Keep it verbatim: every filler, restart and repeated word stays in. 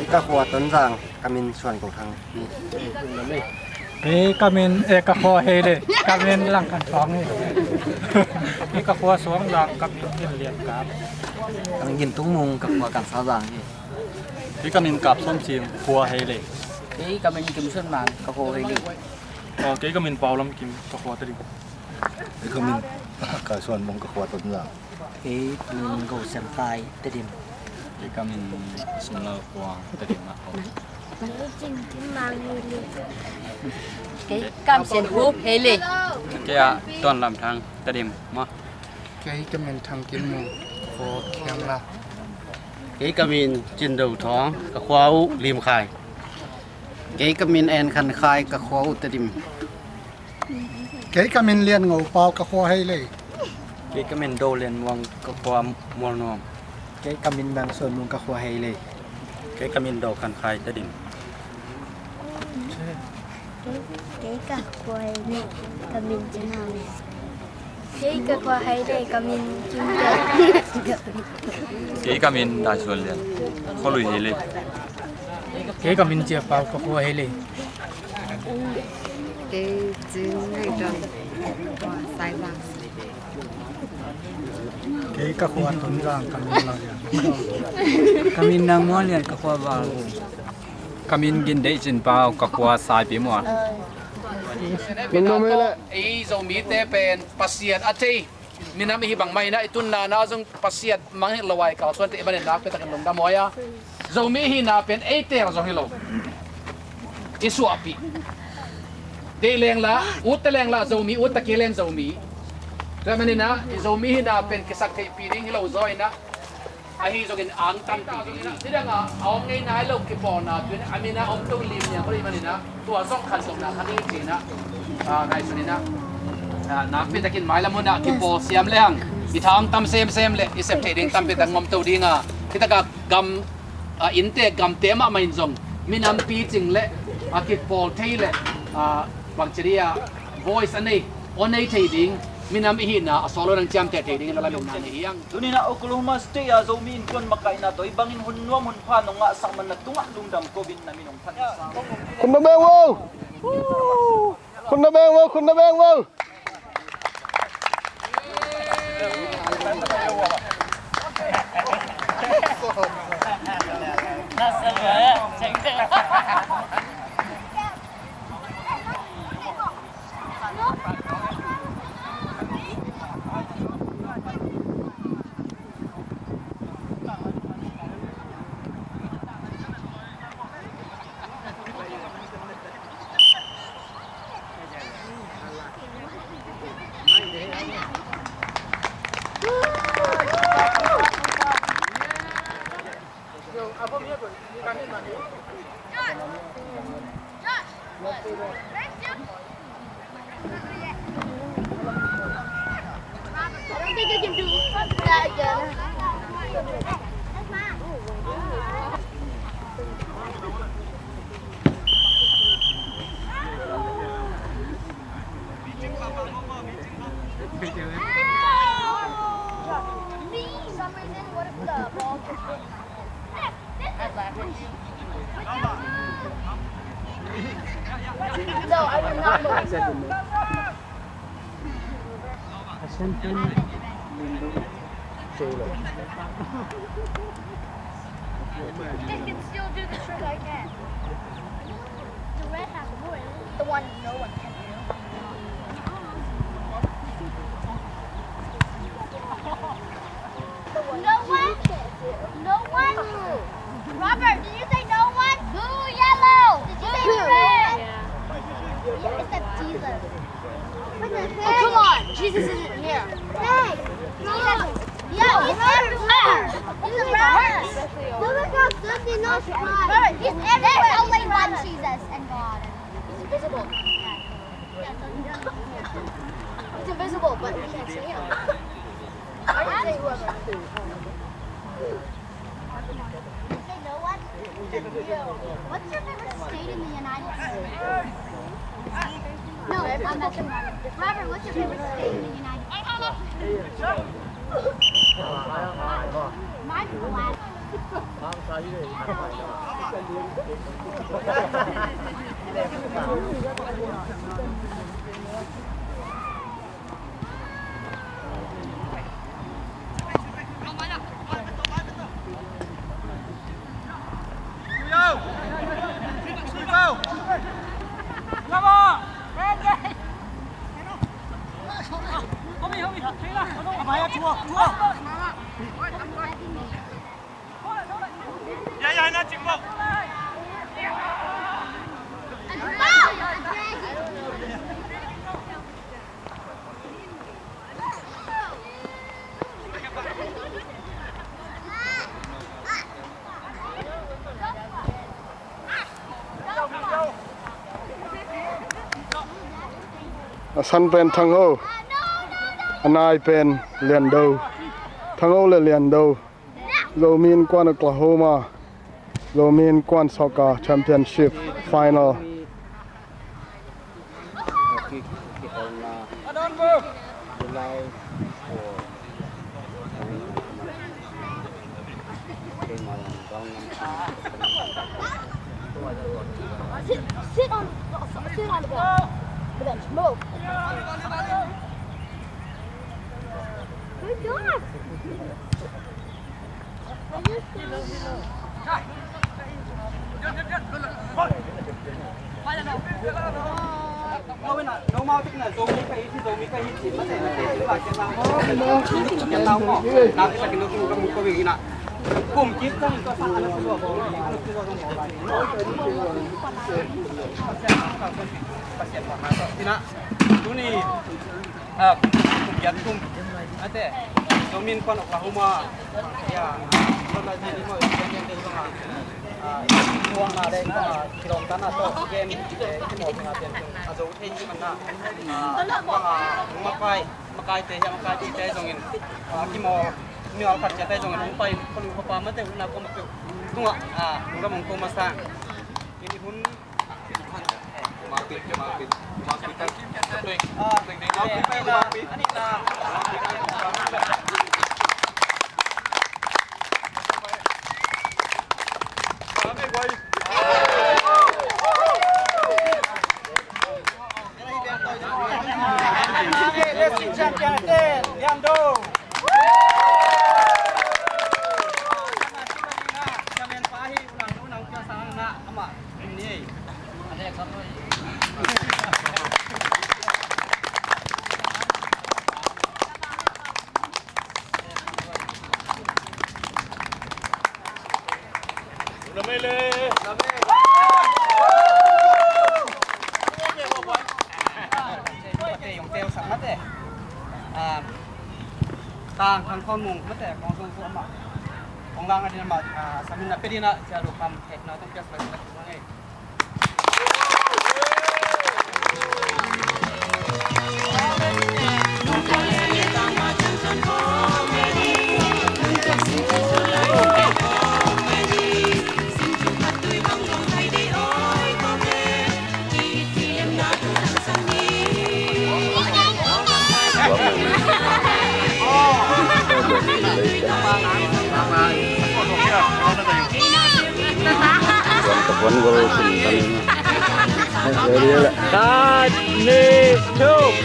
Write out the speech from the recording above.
Ka khua Tonzang, ka min Suan Ko Thang hi. Hei, ka min, eh, ka khua Heile, ka min Langkhan Thawng hi. Hei, ka khua Suangzang, ka min Gin Lian Kap. Ka min Gin Tung Mung, ka khua Kansa Zang hi. Hei, ka min Kap Suan Cing, khua Heile. Hei, ka min Kim Suan Mang, ka khua Heile. Aw, kei ka min Pau Lam Kim, ka khua Tedim. Kei ka min Kai Suan Mung, ka khua Tonzang. Kei ka min Go Siam Khai, Tedim. Kei ka min Sum Lau Khuang, Tedim ah om. Kei Cin Kim Mang Heile. Kei Kam Sian Hup Heile. Kei ah Tuan Lam Thang, Tedim maw. Kei ka min Thang Kim Mung, ka khua Khiang La. Kei ka min Cin Do Thawng, ka khua uh Lim Khai. Kei ka min En Khan Khai, ka khua uh Tedim. Kei ka min Lian Ngo Pau, ka khua Heile. Kei ka min Do Lian Muang, ka khua Mual Nuam. Kei ka min Mang Suan Mung, ka khua Heile. Kei ka min Do Khan Khai, Tedim. Kei, kei ka khua Heile, ka min Cin Hau. Kei ka khua Heile, ka min Kim Dai. Kei ka min Dai Suan Lian, khua Lui Heile. Kei ka min Cia Pau, ka khua Heile. Kei Cin Hei Tuan, khua Sai Zang. Kei ka khua Tonzang, ka min Lau Lian. Ka min Nang Mual Lian, ka khua Val. Ka min Gin Deih Cin Pau, ka khua Saipi Mual. Nang nuam ei leh. Ei Zomite pen Pasian a thei minam i hi bang mah inah i tunna na zong Pasian mangngilh lo a i kalsuante i manin nakpi takin lungdam huai a. Zomi i hihna pen ei teel zong hi lo. I suahpih. Deih lengla, ute lengla Zomi, ute kei leng Zomi. Tua maninah i Zomi i hihna pen kisaktheihpih ding hi lo zaw inah. Ahi zongin ang tampi ding hi. Nidangah a om ngei nai lo kipawlna tuin a minah om to lim niang ko dih maninah tua zong khantohna kha ding cinah. Ah, ngaihsun inah. Ah, nakpi takin mailam hunah kipawl siam lehang i thang tam semsem le i sep theih ding tampi tak ngom to dinga. Hitakah gam, ah, innte gamte mahmah in zong minampi cing le, ah, kipawl thei le, ah, bangci dia voice a nei, aw nei thei ding, minam i hihna a sawt lo nang ciamteh thei ding la lamna nei hiang. Tuninah Oklahoma State a Zomi Innkuan makaihna tawh i bangin hun nuam hun pha nong ngahsak manna tungah lungdam ko-in na min hong phat sa. Khun na beng vo! Khun na beng vo! Khun na beng vo! I don't think I can do that again. Ow! Me, for some reason, what if the ball just went No, I would not go. I can still do the trick, I can. The red has more. The one no one can do. No one? No one? Robert, did you say no one? Boo, yellow! Did you say red? Yeah. Yeah, it said Jesus. Oh, come on! Jesus isn't here. Hey! Jesus! Yeah, he's everywhere! He's around us! Look at how good they know Robert, he's everywhere! There's only one Jesus and God. He's invisible. Yeah. It's invisible, but we can't see him. I didn't say whoever. Say no one? What's your favorite state in the United States? No, I'm not sure. Robert, what's your favorite state in the United States? Mine's Alaska. A san pen Thangho, a nai pen Liando. Thangho le Liando. Zomi Innkuan Oklahoma, Zomi Innkuan Soccer Championship Final. Sit, sit on, sit on the bench. The bench. Move. Good job. Tuni, ah, kum giat kum. Ate, Zomi Innkuan Oklahoma. Ya, Zomi Innkuan Oklahoma. Ah, tuang na le, ah, kilawm tan a tawh game, eh, i mawh na pian tung. A zo thei ni man na. Ah, bang a, makai, makai te, ya makai te, te zongin. Ah, ki mawh, mi al khat te zongin, hong pai, ko lu ko pa ma te, hun na ko ma tu. Tunga, ah, hong ka mong ko ma sang. Kini hun, Tang khang khon mung mate kong sung sung ama. Kong lang adin ama, ah, samin na pedina sia lu kham thek na tong kias lai lai. Cut, ni, two.